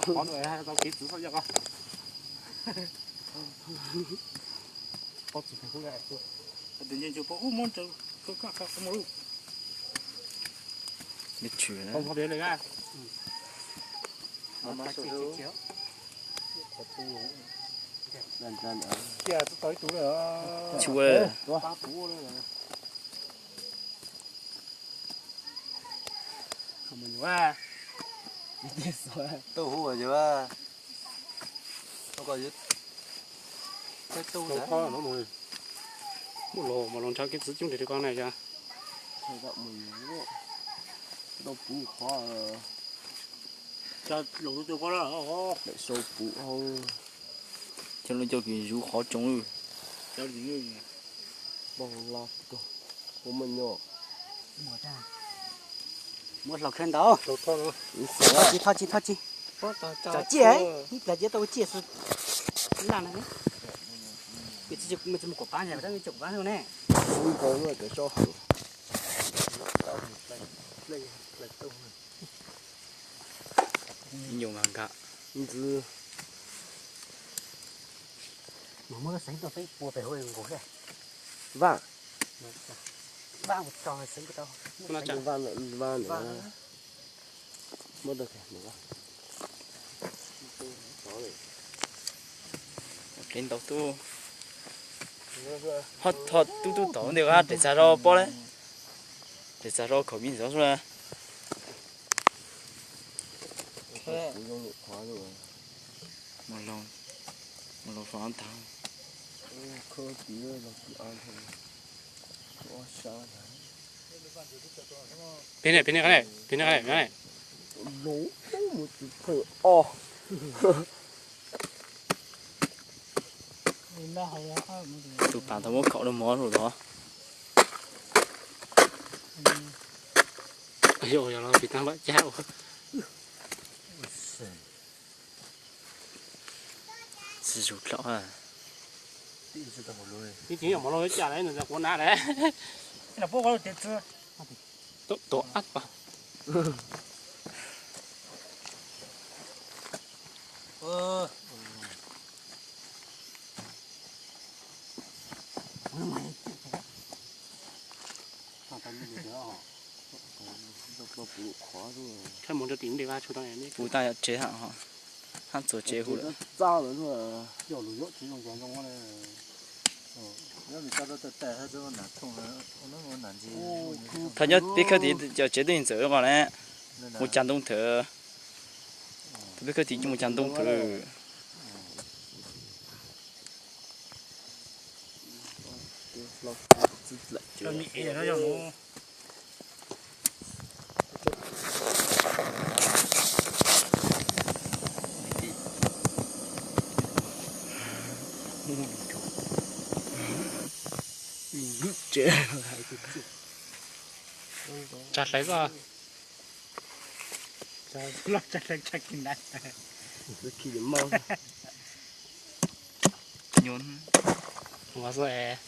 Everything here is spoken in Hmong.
Qhov no tau kev txwv xwb yog ko. Pov txwv pem hub le. Tus nce ntsus pov ub muab rau koj koj koj mus lub. Tsis tau ib tug li. Tau hub, tau hub. Muaj los mas los nrhav kev txwv coob nrhiav li ko na yog. Tau puv qhov, lawm sau puv hau, coj lub coj kws zuv qhov tsoom lwj. Npau los, ua muaj nyuam. Muab hlau khawb ntau. Thoj tsis, thoj tsis, thoj tsis. Cov ciaj, ib pliag ciaj tau ciaj xwb. Laj na. Kuv tsis mus kuv pab ntag, kuv pab ne. Nyuam nkag nkag. Ntxwv. Mas muab lub xeev tuaj peb pua pem hauv nkaus thiab. Vaj. Vaj mus tso xeev tau. Vaj, vaj. Muab tau. Plev ntau tub. Ho tub tub tom ntej ko, rev txag zog pob le. Rev txag zog khaum me ntxov xwb na. Mus los, mus los fav ntag. Peb ne, peb ne, peb ne, peb ne. Tus pas tau muab khaum rau mov lawm los. Yog los pis tag npam cag ua. Tsis zus dlaum. Ib tug yog mov loj caj lawm, nws quav na lawm. Tuav ab pas. Khav mus rau tim nws vaj tshua tau. Puv tag yog tsev hab, hab txuas tsev hu lawm. Thaum nyob peb khawb tid cov tsev twb ntxawm ko ne, mus cag ntoo thawm. Thaum peb khawb tid mus cag ntoo thawm. Tsa hlawv ko. Loj tsa hlawv tsa kis na. Nyuam. Ua xwb es.